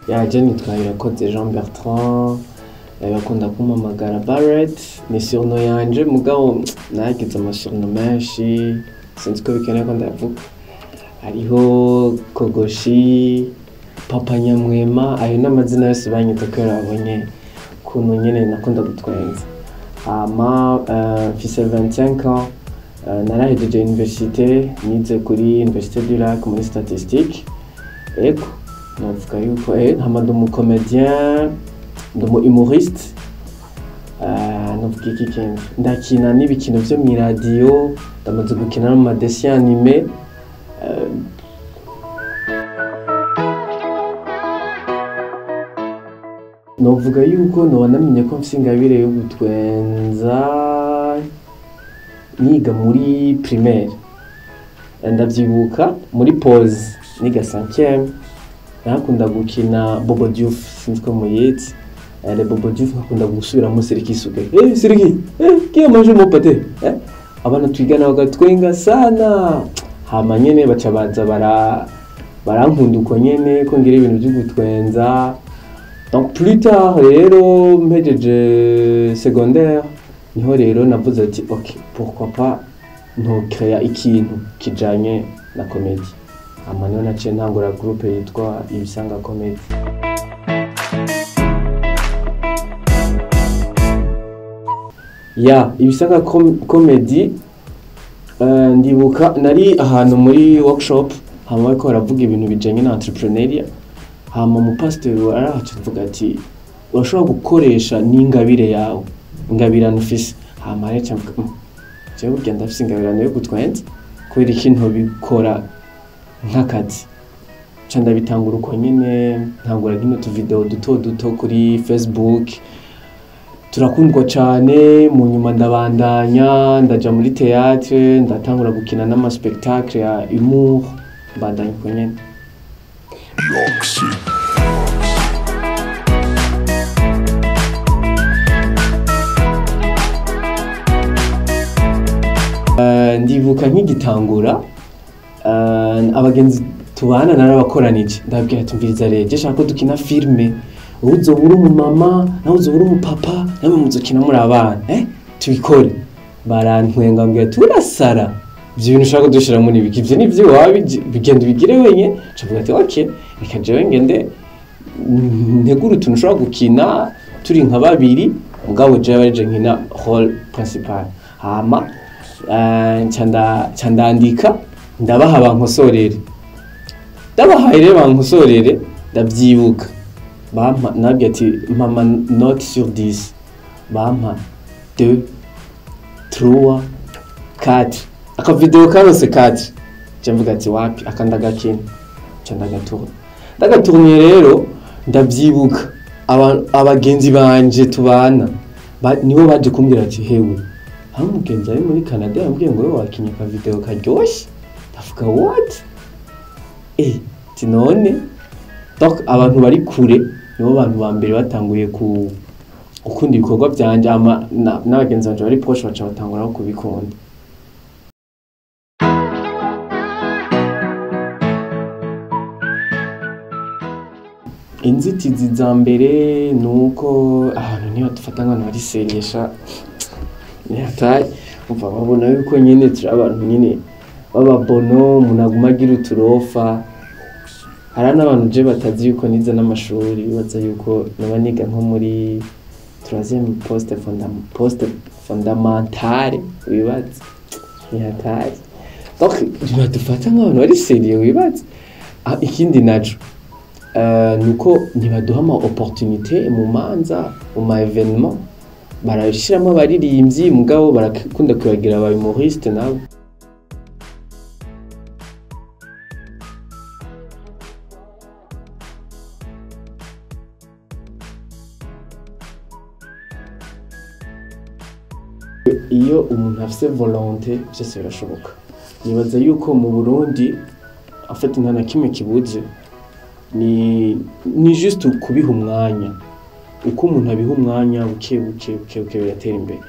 Ya, je nitwa Irakoze Jean Bertrand, bakunda kumpamagara Barrett, ni surnom yanje, mugabo nagize amasurnom menshi, sinzi ko bikenewe ko ndayavuga. Hariho Kogoshi, Papa Nyamwema, ayo n'amazina yose banyita kubera babonye ukuntu nyene nakunda gutwenza. Hama mfise 25 ans, narahejeje université, nize kuri Université du Lac muri statistique. Ego, novuga yuko hama ndi umu comédien, ndi umu humoriste, novuga iki kindi, ndakina n'ibikino vyo mw'iradiyo, ndamaze gukina no mu ma dessins animés. Novuga yuko noba namenye ko mfise ingabire yo gutwenza niga muri primaire. Ndavyibuka muri pause niga 5e, narakunda gukina Bobo Diouf, sinzi ko muyizi. Le Bobo Diouf, nkakunda gusubiramo Siriki Suke. "Eh Siriki, eh qui a mangé mon pâté?" Eh? Abana twigana bagatwenga sana. Hama nyene baca baza barankunda uko nyene ko ngira ibintu vyo gutwenza. Donc plus tard rero, mpejeje secondaire, niho rero navuze ati: "Ok, pourquoi pas ntocréa ikintu kijanye na comédie?" Hama niho naciye ntangura groupe yitwa Ibisanga Comedy. Ya, Ibisanga Comedy, ndibuka nari ahantu muri workshop, hama bariko baravuga ibintu bijanye na entrepreneuriat, hama umupasiteri arahaca avuga ati: "Urashobora gukoresha n'ingabire yawe, ingabirano ufise." Hama rero nca mvuga: "Jewe burya ndafise ingabirano yo gutwenza, kubera iki ntobikora nk'akazi?" Nca ndabitangura uko nyene, ntangura nkino tuvideo duto duto kuri Facebook, turakundwa cane. Mu nyuma ndabandanya, ndaja muri théâtre, ndatangura gukina n'ama spectacle ya humour, mbandanya uko nyene. Yoxi. Ndibuka nkigitangura, abagenzi tubana narabakoranije, ndababwira ati: "Umviriza rero, je shaka ko dukina filme, wowe uzoba uri umumama, nawe uzoba uri umupapa, namwe muzokina muri abana, tubikore." Barantwenga, mbwira ati: "Urasara, ivyo bintu ushaka kudushiramo ni ibiki? Ivyo ni ivy'iwawe, bigenda ubigire wenyene." Nca mvuga ati: "Ok, reka jewe ngende ntegure utuntu ushobora gukina turi nka babiri, mugabo jewe arije nkina rôle principal." Hama nca ndandika, ndabaha bankosorere. Ndabahaye rero bankosorere, ndavyibuka bampa, nabwiye ati: "Mpa note sur 10." Bampa 2, 3, 4, akavideo karonse 4. Nca mvuga ati: "Wapi, aka ndagakina." Nca ndagatourna. Ndagatourniye rero, ndavyibuka abagenzi banje tubana nibo baje kumbwira ati: "Hewe, hari umugenzi ari muri Canada yambwiye ngo wewe wakinye akavideo karyoshe." Ndavuga: "What?" Ati none donc abantu bari kure nibo bantu ba mbere batanguye ku gukunda ibikorwa vyanje, ama n'abagenzi banje bari proche baca batangura no kubikunda. Inzitizi za mbere ni uko ahantu ntibadufata nk'abantu bari sérieux sha, ni hatari. Umva, babona yuko nyene turi abantu nyene b'ababono, umuntu aguma agira uturofa. Hari n'abantu je batazi yuko nize n'amashuri, bibaza yuko noba niga nko muri troisième poste fondamentale, wibaza, ni hatari. Donc ntibadufata nk'abantu bari sérieux, wibaza. Ah, ikindi naco nuko ntibaduha ama opportunité mu manza, mu ma événement barashiramo abaririmbyi, mugabo barakunda kwibagira aba humoriste nabo. Iyo umuntu afise volonté, vyose birashoboka. Nibaza yuko mu Burundi en fait nta na kimwe kibuze, ni juste kubiha umwanya. Uko umuntu abiha umwanya, buke buke buke buke biratera imbere.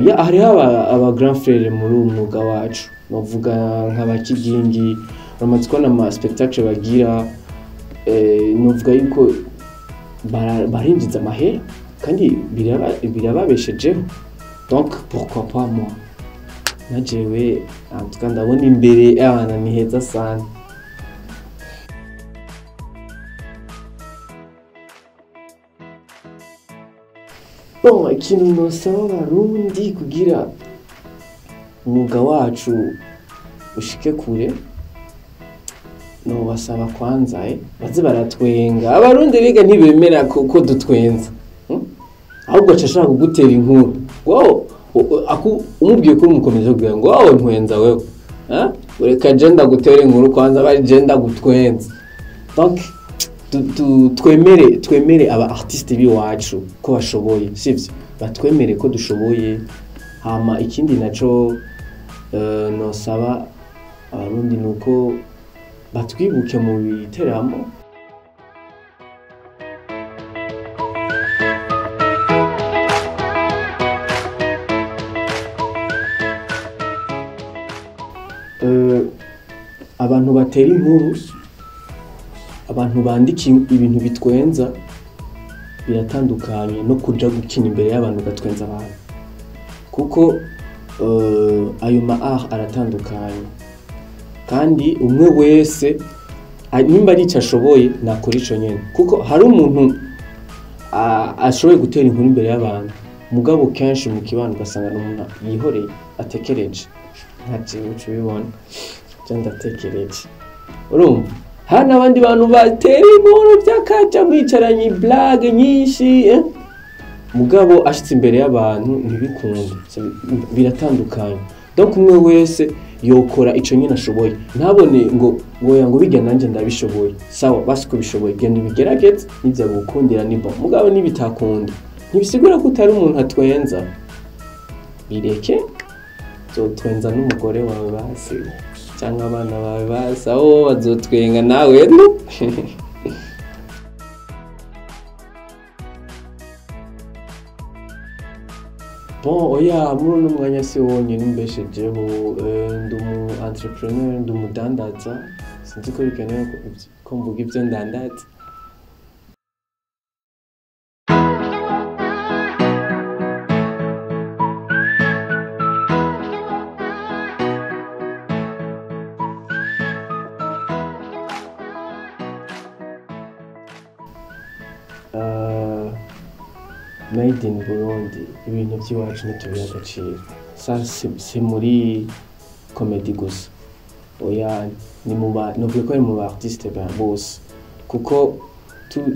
Ya, hariho aba grand frère muri uwu mwuga wacu, novuga nk'aba Kigingi, uramaze kubona ama spectacle bagira. Novuga yuko barinjiza amahera kandi birababeshejeho, donc pourquoi pas moi? Na jewe en tout cas ndabona imbere abana ni heza sana. Bon, ikintu nosaba abarundi kugira umwuga wacu ushike kure, nobasaba kwanza baze baratwenga. Abarundi biga ntibemera ko dutwenza, Ahubwo aca ashaka kugutera inkuru. Wow, umubwiye ko umukomeza kugira ngo wawe ntwenza wewe, ureka je ndagutera inkuru kwanza bari je ndagutwenza. Donc twemere aba artiste biwacu ko bashoboye, sivyo? Batwemere ko dushoboye. Hama ikindi naco nosaba abarundi nuko batwibuke mu biteramo. Abantu batera inkuru, abantu bandika ibintu bitwenza biratandukanye no kuja gukina imbere y'abantu gatwenza abantu, kuko ayo ma art aratandukanye, kandi umwe wese nimba ari ico ashoboye nakora ico nyene, kuko hari umuntu ashoboye gutera inkuru imbere y'abantu, mugabo kenshi mu kibano ugasanga n'umuntu yihoreye atekereje nka jewe uca ubibona, je ndatekereje. Urumva hari n'abandi bantu batera inkuru by'akaja mwicaranye blague nyinshi, Mugabo ashitse imbere y'abantu ntibikunde, biratandukanye. Donc umwe wese yokora ico nyine ashoboye, ntabone ngo oya ngo bijya nanje ndabishoboye. Sawa, basi ko bishoboye genda ubigerageze, nivyo gukundira ni bon, mugabo nibitakunda ntibisigura ko utari umuntu atwenza, bireke zotwenza n'umugore wawe basi cyangwa abana bawe basi, aho bazotwenga nawe no. Bon, oya muri uno mwanya si wonyine umbeshejeho, ndi umu entrepreneur, ndi umudandaza, sinzi ko bikenewe ko mvuga ibyo ndandaza. Made in Burundi, ibintu by'iwacu ntitubiha agaciro. Si muri comedy gusa, oya ni mu ba, novuga ko ari mu ba artiste bose, kuko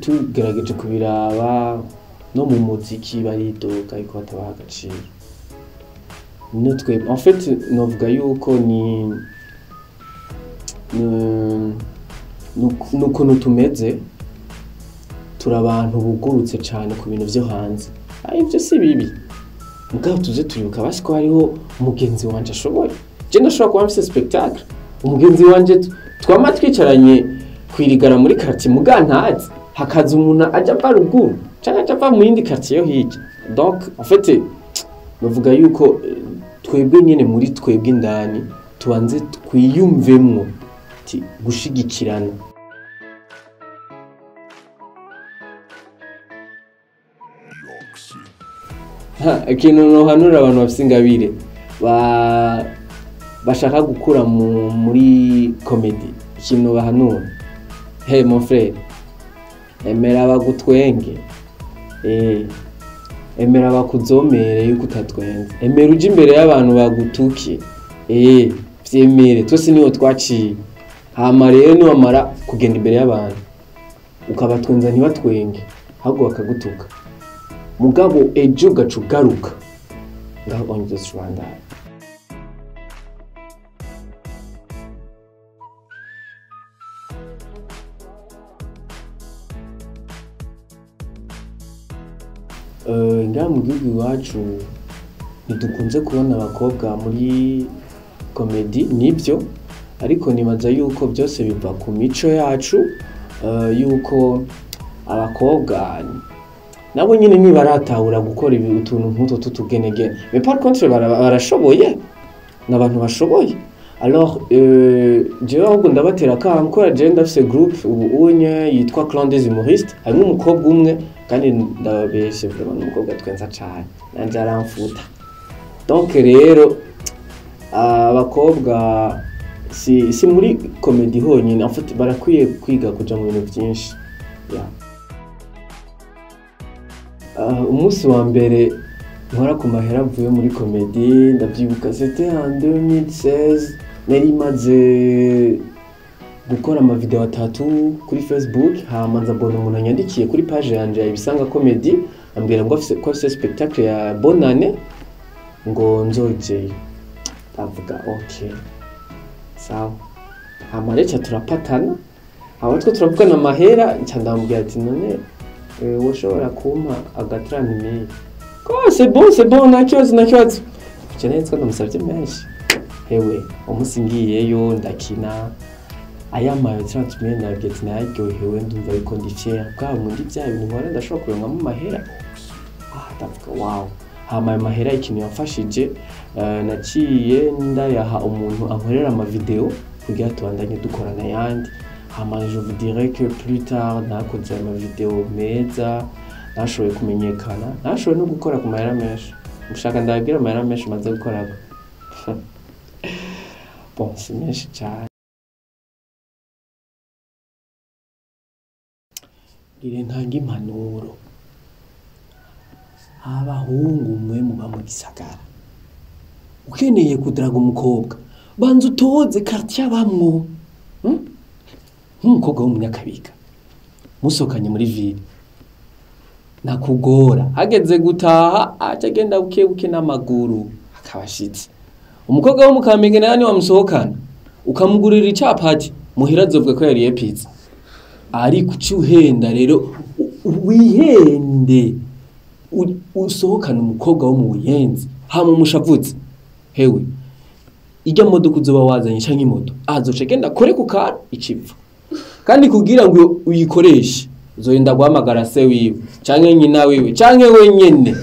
tugerageje kubiraba no mu muziki baridoga ariko batabaha agaciro. No twe, en fait novuga yuko ni nukuntu tumeze, turi abantu bugurutse cyane ku bintu byo hanze. Ivyo si bibi, mugabo tuze turibuka basi ko hariho umugenzi wanje ashoboye. Je ndashobora kuba mfise spectacle, umugenzi wanje twama twicaranye kwirigara muri quartier muga ntazi, hakaza umuntu aja ava ruguru canke aja ava mu yindi quartier yo hirya. Donc en fait novuga yuko twebwe nyene muri twebwe indani tubanze twiyumvemwo gushigikirana. Ikintu nohanura abantu bafise ingabire bashaka gukura muri comedy, ikintu bahanura, hey mon frère, emera bagutwenge, emera bakuzomere yuko utatwenze, emera uje imbere y'abantu bagutuke, vyemere, twese niho twaciye. Hama rero niwamara kugenda imbere y'abantu ukabatwenza ntibatwenge, ahubwo bakagutuka, mugabo ejo ugaca ugaruka ngaho ongeza ubandanye. Ngaha mu gihugu iwacu ntidukunze kubona abakobwa muri komedi, nibyo, ariko nibaza yuko byose biva ku mico yacu, yuko abakobwa nabo nyine ntibaratahura gukora utuntu nk'utwo tw'utugenegene. Mais par contre barashoboye, ni abantu bashoboye. Alors jewe ahubwo ndabatera akamo, kubera jewe ndafise groupe ubu unye yitwa Clan des Humoristes. Harimwo umukobwa umwe, kandi ndababeshe, vraiment ni umukobwa twenza cane, nanje aramfuta. Donc rero abakobwa si muri comédie honyine, en fait barakwiye kwiga kuja mu bintu vyinshi, yeah. Umunsi wa mbere nkora ku mahera avuye muri comédie, ndavyibuka, c'était en 2016. Nari maze gukora amavideo atatu kuri Facebook, hama nza mbona umuntu anyandikiye kuri page yanje ya Ibisanga Comedy, ambwira ngo afise, ko afise spectacle ya bonane, ngo nzojeyo. Ndavuga ok, sawa. Hama rero ca turapatana, hama two turavugana amahera, nca ndamubwira ati: "None woshobora kumpa aga 30 mille?" Ko c'est bon, c'est bon, nta kibazo, nta kibazo. Je nari ko ndamusavye menshi. Hewe, umunsi ngiyeyo ndakina, ayamaye 30 mille, nabwiye ati nararyohewe, ndumva yuko ndi fier bwa bundi bya bintu nkora ndashobora kuronkamo amahera. Ah, ndavuga wow. Hama ayo mahera, ikintu yamfashije, naciye ndayaha umuntu ankorera amavideo kugira tubandanye dukorana ayandi. Hama je vous dirais que plus tard nakoze amavideo meza, nashoboye kumenyekana, nashoboye no gukora ku mahera menshi. Mushaka ndababwira amahera menshi maze gukorako? Bon, si menshi cyane. Ngire ntanga impanuro. Abahungu mwe muba mu gisagara, ukeneye kudaraga umukobwa, banza utoze quartier abamwo, Nk'umukobwa w'umunyakabiga musohokanye muri ville, nakugora, hageze gutaha aca agenda buke buke n'amaguru, akaba ashitse. Umukobwa wo mu Kamenge nawe niwamusohokana ukamugurira icapati muhira, azovuga ko yariye pizza. Ariko uci uhenda rero, wihende, usohokane umukobwa wo mu Buyenzi, hama umushavutse, hewe, irya modoka uzoba wazanye canke imoto, azoca agenda kore ku kantu icipfa. Kandi kugira ngo uyikoreshe, uzorinda guhamagara se wiwe canke nyina wiwe canke wenyene.